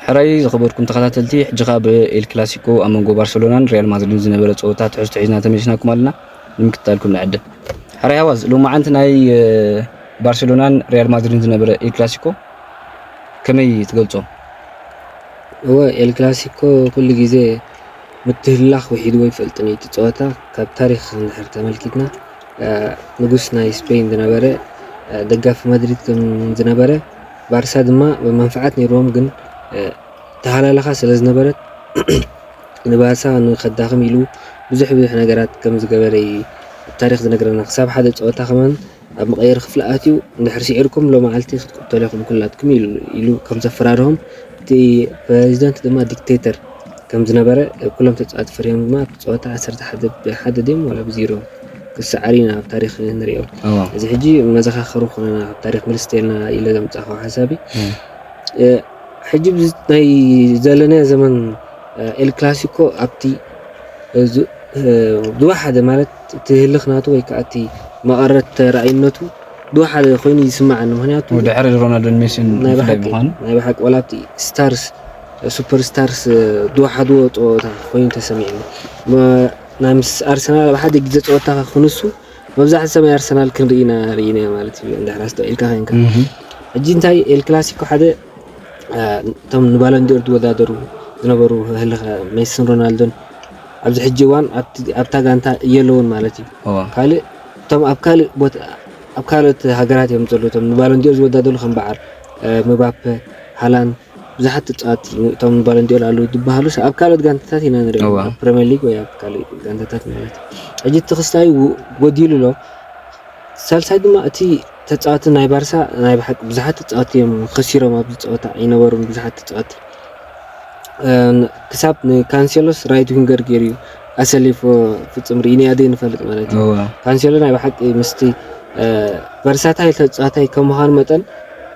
ሕራይ ዝኸበርኩም ተኸታተልቲ፣ ሕጂ ኸኣ ብኤል ክላሲኮ ኣብ መንጎ ባርሰሎናን ሪያል ማድሪድን ዝነበረ ጸወታ ትሕዝቶ ሒዝና ተመሊስናኩም ኣለና። ንምክትታልኩም ንዕድም። ሕራይ ሃዋዝ፣ ሎማዓንቲ ናይ ባርሰሎናን ሪያል ማድሪድን ዝነበረ ኤል ክላሲኮ ከመይ ትገልጾ? እወ፣ ኤል ክላሲኮ ኩሉ ግዜ ምትህልላኽ ውሒድዎ ይፈልጥን እዩ። እቲ ጸወታ ካብ ታሪኽ እንድሕር ተመልኪትና፣ ንጉስ ናይ ስፔን ዝነበረ፣ ደጋፊ ማድሪድ ከም ዝነበረ፣ ባርሳ ድማ ብመንፍዓት ነይርዎም፣ ግን ተሃላላኻ ስለ ዝነበረት ንባርሳ ንኸዳኽም ኢሉ ብዙሕ ብዙሕ ነገራት ከም ዝገበረ እዩ ታሪኽ ዝነግረና። ክሳብ ሓደ ጸወታ ከማን ኣብ መቐየሪ ክፍሊ ኣትዩ፣ እንድሕር ስዒርኩም ሎመዓልቲ ክትቅተሉ ኢኹም ኩላትኩም ኢሉ ኢሉ ከም ዘፈራርሆም፣ እቲ ፕረዚደንት ድማ ዲክቴተር ከም ዝነበረ፣ ኩሎም ተጻወቲ ፈሪሆም ድማ ኣብቲ ጸወታ ዓሰርተ ሓደ ብሓደ ድዮም ዋላ ብዜሮ ክሰዓር ኢና ኣብ ታሪኽ ንሪኦ። እዋ። እዚ ሕጂ መዘኻኸሪ ክኾነና ኣብ ታሪኽ ምልስቲ ኢልና ኢለ ዘምጻእኹ ሓሳብ እዩ። እም። እ፣ ሕጂ ብዝ- ናይ ዘለናዮ ዘመን፣ እ፣ ኤል ክላሲኮ ኣብቲ፣ እ፣ ዝ- እ፣ ዝወሓደ ማለት እቲ ህልኽ ናቱ ወይ ከዓ እቲ መቐረት ተራእይነቱ ዝወሓደ ኮይኑ ይስማዓኒ። ምክንያቱ ድሕሪ ሮናልዶን ሜሲን ናይ ብፍላይ ብሓቂ ምዃኑ ናይ ብሓቂ ዋላ ኣብቲ ስታርስ ሱፐር ስታርስ ዝወሓድዎ ፀወታ ኮይኑ ተሰሚዕኒ። መ- ናይ ምስ ኣርሰናል ኣብ ሓደ ግዜ ፀወታ ክንሱ መብዛሕቲ ሰብ ናይ ኣርሰናል ክንርኢ ኢና ርኢና ማለት እዩ። እንድሕር ኣስተውዒልካ ኮይንካ እህ። ሕጂ እንታይ ኤል ክላሲኮ ሓደ፣ አ፣ እቶም ንባሎንዲዮር ዝወዳደሩ ዝነበሩ ህልኸ ሜስን ሮናልዶን ኣብዚ ሕጂ እዋን ኣብቲ- ኣብታ ጋንታ እየለውን ማለት እዩ። እዋ። ካልእ እቶም ኣብ ካልእ ቦታ ኣብ ካልኦት ሃገራት እዮም ዘለዉ እቶም ንባሎንዲዮር ዝወዳደሩ ከም በዓል፣ አ፣ ምባፔ፣ ሃላንድ ብዙሓት ተፃወቲ እቶም ንባሎንዲዮር ኣለዉ ዝበሃሉ ኣብ ካልኦት ጋንታታት ኢና ንሪኦም እዋ። ኣብ ፕሪሚየር ሊግ ወይ ኣብ ካልእ ጋንታታት ማለት እዩ። ሕጂ እቲ ክስታይ ው- ጎዲሉ ኣሎ። ሳልሳይ ድማ እቲ ተፃወቲ ናይ ባርሳ ናይ ብሓቂ ብዙሓት ተፃወቲ እዮም ከሲሮም ኣብዚ ፀወታ ኣይነበሩን ብዙሓት ተፃወቲ። እ፣ ክሳብ ንካንሴሎስ ራይት ዊንገር ገይሩ እዩ ኣሰሊፎ ፍፅም ርኢናዮ ዘይንፈልጥ ማለት እዩ። እዋ። ካንሴሎ ናይ ብሓቂ ምስቲ፣ እ፣ ቨርሳታይል ተፃዋታይ ከም ምዃኑ መጠን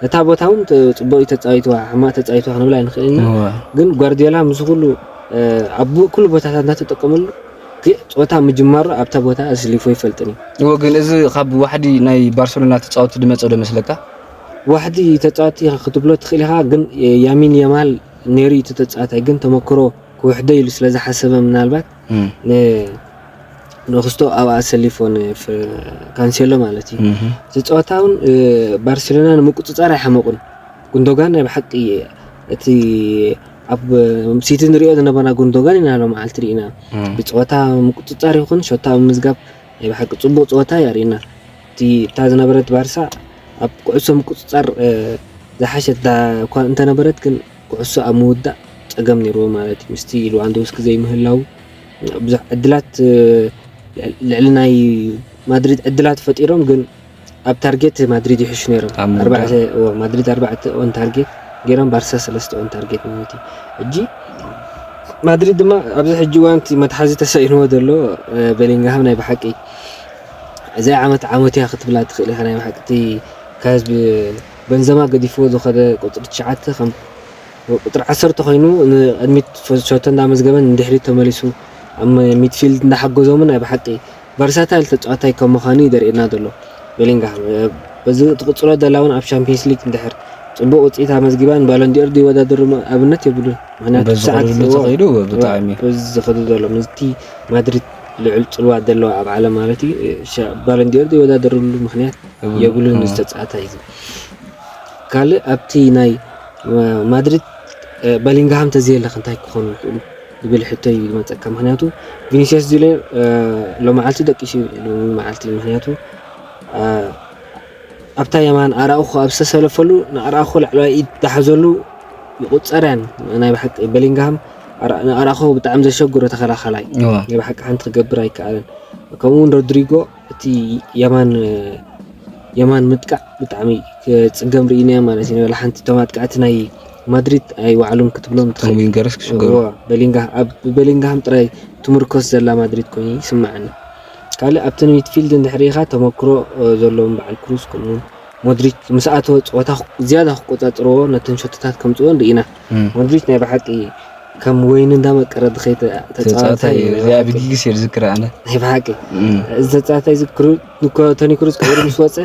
እታ ቦታ እውን ተ- ፅቡቅ እዩ ተፃዊትዋ ሕማቅ ተፃዊትዋ ክንብል ኣይንኽእልን ኢና። እዋ። ግን ጓርዲዮላ ምስ ኩሉ፣ እ፣ ኣብ ኩሉ ቦታታት እንዳተጠቀመሉ ግ- ፀወታ ምጅማሩ ኣብታ ቦታ ኣስሊፎ ይፈልጥን እዩ። እዎ፣ ግን እዚ ካብ ዋሕዲ ናይ ባርሰሎና ተፃወቲ ዝመፀ ዶ መስለካ? ዋሕዲ ተፃወቲ ክትብሎ ትኽእል ኢኻ፣ ግን ያሚን የማል ነይሩ እዩ እቲ ተፃዋታይ፣ ግን ተመክሮ ክውሕዶ ኢሉ ስለ ዝሓሰበ ምናልባት እም። ን- ንክስቶ ኣብኣ ኣሰሊፎ ንፍ- ካንሴሎ ማለት እዩ። እህ። እቲ ፀወታ እውን፣ እ፣ ባርሴሎና ንምቁፅፃር ኣይሓመቁን። ጉንዶጋን ናይ ብሓቂ እቲ ኣብ ሲቲ ንሪኦ ዝነበርና ጉንዶጋን ኢና ሎም መዓልቲ ርኢና። እም። ብፀወታ ምቁፅፃር ይኹን ሸታ ኣብ ምዝጋብ ናይ ብሓቂ ፅቡቅ ፀወታ የርእና። እቲ እታ ዝነበረት ባርሳ ኣብ ኩዕሶ ምቁፅፃር፣ እ፣ ዝሓሸት ዳ- እኳ እንተነበረት ግን ኩዕሶ ኣብ ምውዳእ ፀገም ነይርዎ ማለት እዩ። ምስቲ ሉዋንዶውስኪ ዘይምህላው ብዙሕ ዕድላት፣ እ፣ ልዕሊ ናይ ማድሪድ ዕድላት ፈጢሮም ግን ኣብ ታርጌት ማድሪድ ይሕሹ ነይሮም። ኣብ ምውዳእ። ኣርባዕተ እዎ፣ ማድሪድ ኣርባዕተ ኦን ታርጌት ገይሮም ባርሳ ሰለስተ ኦን ታርጌት ማለት እዩ። ሕጂ ማድሪድ ድማ ኣብዚ ሕጂ እዋን እቲ መትሓዚ ተሳኢንዎ ዘሎ፣ እ፣ ቤሊንግሃም ናይ ብሓቂ እዚ ዓመት ዓመት እያ ክትብላ ትኽእል ኢኻ። ናይ ብሓቂ እቲ ካብ ህዝቢ በንዘማ ገዲፍዎ ዝኸደ ቁፅሪ ትሽዓተ ከም ቁፅሪ ዓሰርተ ኮይኑ ንቅድሚት ሸቶ እንዳመዝገበን ንድሕሪት ተመሊሱ ኣብ ሚድፊልድ እንዳሓገዞምን ናይ ብሓቂ ቨርሳታይል ተፃዋታይ ከም ምዃኑ እዩ ዘርእየና ዘሎ ቤሊንግሃም። በዚ ትቕፅሎ ዘላ እውን ኣብ ቻምፒየንስ ሊግ እንድሕር ፅቡቅ ውፅኢት ኣመዝጊባ ንባሎንዲኦር ዝወዳደሩ ኣብነት የብሉን። ምክንያቱ በዚ ሰዓት ዝኸደሉ ተኸይዱ ብጣዕሚ በዚ ዝኸዱ ዘሎ ምስቲ ማድሪድ ልዑል ፅልዋ ዘለዎ ኣብ ዓለም ማለት እዩ። ሻ- ባሎንዲኦር ዘይወዳደረሉ ምክንያት የብሉን። የብሉን እዎ። ዝተፃወታ እዩ ዝብል። ካልእ ኣብቲ ናይ ማድሪድ በሊንግሃም ተዘየለክ እንታይ ክኾኑ ይኽእሉ ዝብል ሕቶ እዩ ዝመፀካ። ምክንያቱ ቪኒሲየስ ጁኒየር ሎመዓልቲ ደቂሱ እዩ ሎመዓልቲ ምክንያቱ ኣብታ የማን ኣራእኹ ኣብ ዝተሰለፈሉ ንኣራእኹ ላዕለዋይ ኢድ ዝሓዘሉ ይቁፀር እያን። ናይ ብሓቂ በሊንግሃም ኣራ- ንኣራእኹ ብጣዕሚ ዘሸግሮ ተኸላኸላይ እዋ። ናይ ብሓቂ ሓንቲ ክገብር ኣይከኣለን። ከምኡ እውን ሮድሪጎ እቲ የማን የማን ምጥቃዕ ብጣዕሚ ክፅገም ርኢናዮ ማለት እዩ። ንበላ ሓንቲ እቶም ኣጥቃዕቲ ናይ ማድሪድ ኣይወዓሉን ክትብሎም እቶም ዊንገርስ ክሽገሩ እዎ፣ በሊንጋ- ኣብ በሊንግሃም ጥራይ ትምርኮስ ዘላ ማድሪድ ኮይኑ ይስምዓኒ። ካልእ ኣብቲ ሚድፊልድ እንድሕር ኢኻ ተመክሮ ዘለዎም በዓል ክሩዝ ከምኡ ሞድሪች ምስ ኣተወ ፀወታ ዝያዳ ክቆፃፅርዎ ነተን ሸቶታት ከምፅኦን ርኢና። እም። ሞድሪች ናይ ብሓቂ ከም ወይኒ እንዳመቀረ ዝኸይድ ተፃዋታይ ተፃዋታይ እዩ። እዚኣ ብጊግስ እየ ዝዝክር ኣነ ናይ ብሓቂ እም። እዚ ተፃዋታይ እዚ ክሩ- ንኮ- ቶኒ ክሩዝ ቀይሩ ምስ ወፀ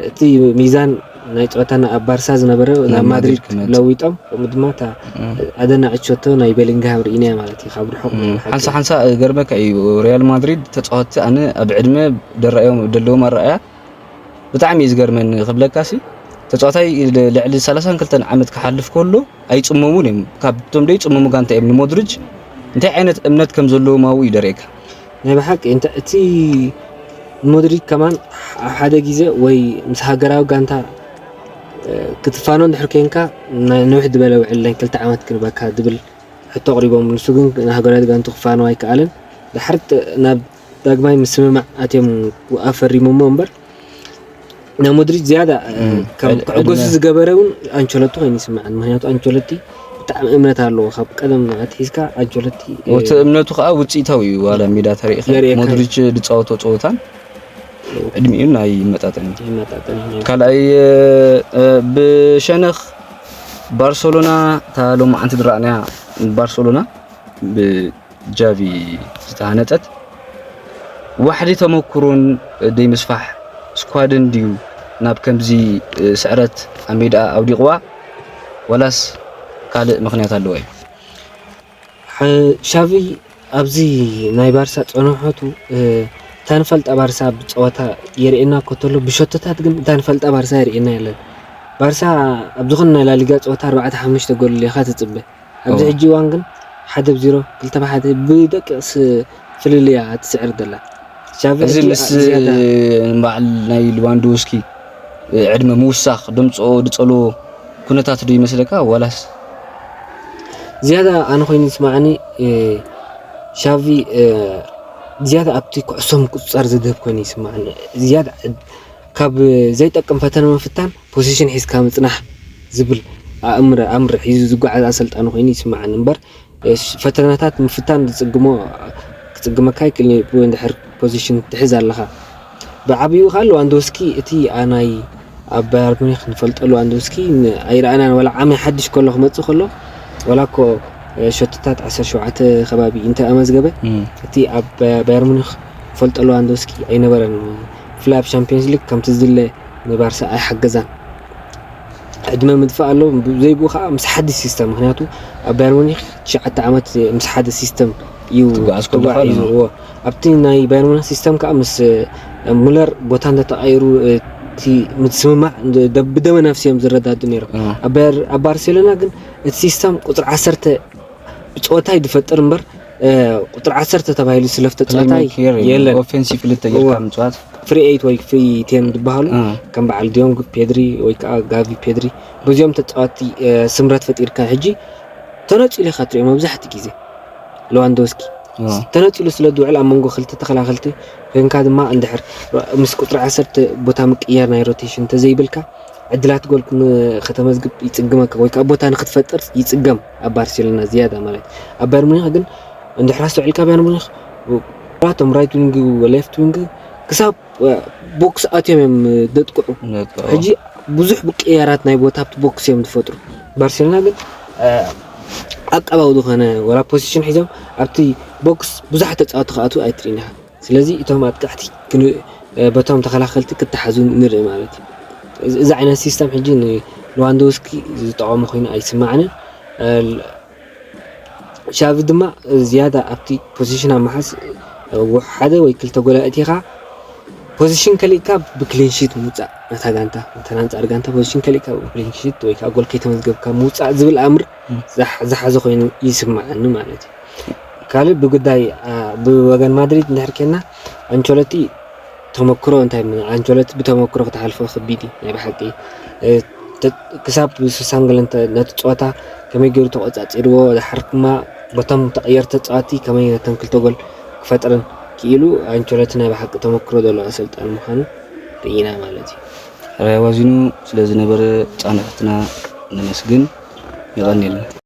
እቲ ሚዛን ናይ ጸወታና ኣብ ባርሳ ዝነበረ ናብ ናብ ማድሪድ ማድሪድ ክመጽእ። ለዊጦም፣ ከምኡ ድማ እታ እም። ኣደናቒት ሸቶ ናይ ቤሊንግሃም ርኢናያ ማለት እዩ፣ ካብ ርሑቕ እም። ናይ ሓቂ። ሓንሳ ሓንሳ ገርመካ እዩ፣ ሪያል ማድሪድ ተጻወትቲ ኣነ ኣብ ዕድመ ደራዮም ደለዎም ኣረኣያ ብጣዕሚ እዩ ዝገርመኒ ክብለካሲ፣ ተጻዋታይ ል-፣ ልዕሊ ሰላሳን ክልተን ዓመት ክሓልፍ ከሎ ኣይጽመሙን እዮም። ካብቶም ደይጽመሙ ጋንታ እዮም። ንሞድሪጅ እንታይ ዓይነት እምነት ከም ዘለዎም ኣብኡ እዩ ደርእየካ። ናይ ብሓቂ እንተ እቲ ሞድሪጅ ከማን ኣብ ሓደ ግዜ ወይ ምስ ሃገራዊ ጋንታ፣ እ፣ ክትፋኖ እንድሕር ኮንካ ናይ ንውሕ ዝበለ ውዕል ናይ ክልተ ዓመት ክንበካ ዝብል ሕቶ ኣቕሪቦም። ንሱ ግን ንሃገራዊ ጋንቱ ክፋኖ ኣይከኣለን። ድሓር ጥ-፣ ናብ ዳግማይ ምስምማዕ ኣትዮም ኣፈሪሞሞ እምበር፣ ናይ ሞድሪጅ ዝያዳ፣ እ፣ እም፣ ከም ዕድ-፣ ክዕገሱ ዕድመ ዝገበረ እውን ኣንቸሎቲ ኮይኑ ይስምዓኒ። ምክንያቱ ኣንቸሎቲ ብጣዕሚ እምነት ኣለዎ። ካብ ቀደም ኣትሒዝካ ኣንቸሎቲ፣ እ፣ እቲ እምነቱ ከዓ ውፅኢታዊ እዩ። ዋላ ሜዳ ተሪእኻ የርእየካ እዩ። ሞድሪጅ ዝፃወቶ ፀወታን እም። ዕድሚኡን ኣይመጣጠን እዩ። ይመጣጠን እዩ። ካልኣይ፣ እ፣ ብሸነኽ ባርሰሎና፣ እታ ሎማዓንቲ ዝረኣናያ ባርሰሎና ብጃቪ ዝተሃነፀት፣ ዋሕዲ ተመኩሮን ደይምስፋሕ ስኳድን ድዩ ናብ ከምዚ፣ እ፣ ስዕረት ኣብ ሜዳ ኣውዲቕዋ፣ ዋላስ ካልእ ምኽንያት ኣለዎ እዩ? ሓ-፣ ሻቪ ኣብዚ ናይ ባርሳ ጸንሖቱ፣ እ፣ እታ ንፈልጣ ባርሳ ብጸወታ የርእየና እኮ ተሎ፣ ብሸቶታት ግን እታ ንፈልጣ ባርሳ የርእየና የለን። ባርሳ ኣብ ዝኾነ ናይ ላሊጋ ጸወታ ኣርባዕተ ሓሙሽተ ጎል ኢኻ ትጽበ። ኣብዚ እወ። ሕጂ እዋን ግን ሓደ ብ ዜሮ፣ ክልተ ብ ሓደ ብደቂቕ ስ-፣ ፍልልያ ትስዕር ዘላ። ሻቪ እዚ ሕጂ ምስ ኣ-፣ ዝያዳ በዓል ናይ ሌዋንዶውስኪ ዕድመ ምውሳኽ ደምጽኦ ዝጸልዎ ኩነታት ዶ ይመስለካ? ዋላስ ዝያዳ ኣነ ኮይኑ ይስምዓኒ፣ እ፣ ሻቪ፣ እ፣ ዝያዳ ኣብቲ ኩዕሶ ምቁጽጻር ዝድህብ ኮይኑ ይስምዓኒ። ዝያዳ ዕድ-፣ ካብ ዘይጠቅም ፈተነ ምፍታን ፖዚሽን ሒዝካ ምጽናሕ ዝብል ኣእምረ-፣ ኣምር ሒዙ ዝጓዓዝ ኣሰልጣኒ ኮይኑ ይስምዓኒ እምበር፣ እ፣ ፈተነታት ምፍታን ዝጽግሞ፣ ክጽግመካ ይክእል እዩ፣ እንድሕር ፖዚሽን ትሕዝ ኣለኻ። ብዓቢኡ ከኣ ሌዋንዶውስኪ እቲ፣ ኣ፣ ናይ ኣብ ባየር ሙኒክ ንፈልጦ ሌዋንዶውስኪ ን-፣ ኣይረኣናን። ዋላ ዓሚ ሓድሽ ከሎ ክመጽእ ከሎ፣ ዋላ እኮ፣ እ፣ ሸቶታት ዓሰርተ ሸውዓተ ከባቢ እንተ ኣመዝገበ፣ እም። እቲ ኣብ ባየር ሙኒክ ንፈልጦ ሌዋንዶውስኪ ኣይነበረን። ብፍላይ ኣብ ቻምፒየንስ ሊግ ከምቲ ዝድለ ንባርሳ ኣይሓገዛን። ዕድመ ምጥፋእ ኣሎ፣ ዘይብኡ ከኣ ምስ ሓድሽ ሲስተም፣ ምኽንያቱ ኣብ ባየር ሙኒክ ትሽዓተ ዓመት ምስ ሓደ ሲስተም እዩ ትጓዓዝ ከለኻ ተጓዒዙ። ነው። እዎ። ኣብቲ ናይ ባየር ሙኒክ ሲስተም ከኣ ምስ፣ እ፣ ሙለር ቦታ እንተተቐይሩ፣ እ፣ እቲ ምትስምማዕ እንደ-፣ ደ-፣ ብደመ ነፍሲ እዮም ዝረዳዱ ነይሮም። እ። ኣብ ባየር-፣ ኣብ ባርሴሎና ግን እቲ ሲስተም ቁጽሪ ዓሰርተ ብጸወታ እዩ ዝፈጥር እምበር፣ እ፣ ቁጽሪ ዓሰርተ ተባሂሉ ዝስለፍ ተጻዋታይ ፕሌይሜከር የለን። ኦፌንሲቭ ክልተ ጌርካ እዎ። ምጽዋት። ፍሪ ኤይት ወይ ፍሪ ቴን ዝበሃሉ እ። ከም በዓል ዲዮንግ፣ ፔድሪ ወይ ከኣ ጋቪ፣ ፔድሪ፣ በዚኦም ተጻወትቲ፣ እ፣ ስምረት ፈጢርካ ሕጂ ተነጺሉ ኢኻ ትሪኦ መብዛሕትኡ ግዜ። ሌዋንዶውስኪ እ። ተነጺሉ ስለ ዝውዕል ኣብ መንጎ ክልተ ተኸላኸልቲ ኮይንካ ድማ እንድሕር ምስ ቁጽሪ ዓሰርተ ቦታ ምቅያር ናይ ሮቴሽን እንተዘይብልካ ዕድላት ጎል ክም-፣ ከተመዝግብ ይጽግመካ ወይ ከኣ ቦታ ንክትፈጥር ይጽገም ኣብ ባርሴሎና ዝያዳ ማለት እዩ። ኣብ ባየር ሙኒክ ግን እንድሕር ኣስተውዒልካ ባየር ሙኒክ ኩላቶም ራይት ዊንግ፣ ሌፍት ዊንግ ክሳብ ቦክስ ኣትዮም እዮም ዘጥቅዑ። ነጥቅዑ። ሕጂ ብዙሕ ምቅያራት ናይ ቦታ ኣብቲ ቦክስ እዮም ዝፈጥሩ። ባርሴሎና ግን፣ እ፣ ኣቀባዊ ዝኾነ ወላ ፖዚሽን ሒዞም ኣብቲ ቦክስ ብዙሓት ተጻወትቲ ክኣትዉ ኣይትርእይን ኢኻ። ስለዚ እቶም ኣጥቃዕቲ ክን-፣ እ፣ በቶም ተኸላኸልቲ ክተሓዙ ንርኢ ማለት እዩ። እዚ፣ እዚ ዓይነት ሲስተም ሕጂ ንሌዋንዶውስኪ ዝጠቐሞ ኮይኑ ኣይስማዕንን። እ፣ ሻቪ ድማ ዝያዳ ኣብቲ ፖዚሽን ኣብ ምሓዝ፣ እ፣ ሓደ ወይ ክልተ ጎል ኣእቲኻ ፖዚሽን ከሊእካ ብክሊን ሺት ምውጻእ፣ ነታ ጋንታ፣ ነተን ኣንጻር ጋንታ ፖዚሽን ከሊእካ ብክሊን ሺት ወይ ከኣ ጎል ከይተመዝገብካ ምውጻእ ዝብል ኣምር እም። ዝሓ-፣ ዝሓዘ ኮይኑ ይስምዓኒ ማለት እዩ። ካልእ ብጉዳይ፣ ኣ፣ ብወገን ማድሪድ እንድሕር ኬና፣ ኣንቸሎቲ ተመክሮ እንታይ ምን-፣ ኣንቸሎቲ ብተመክሮ ክትሓልፎ ከቢድ እዩ ናይ ብሓቂ። እ፣ ተ-፣ ክሳብ ስሳን ገለን ተ-፣ ነቲ ጸወታ ከመይ ገይሩ ተቆጻጺርዎ፣ ድሓር ድማ በቶም ተቐየርቲ ተጻወትቲ ከመይ ነተን ክልተ ጎል ክፈጥረን ክኢሉ፣ ኣንቸሎቲ ናይ ብሓቂ ተመክሮ ዘለዎ ኣሰልጣኒ ምዃኑ ርኢና ማለት እዩ። ሕራይ ኣዋዚኑ ስለ ዝነበረ ጻንሕትና ነመስግን። የቐንየልና።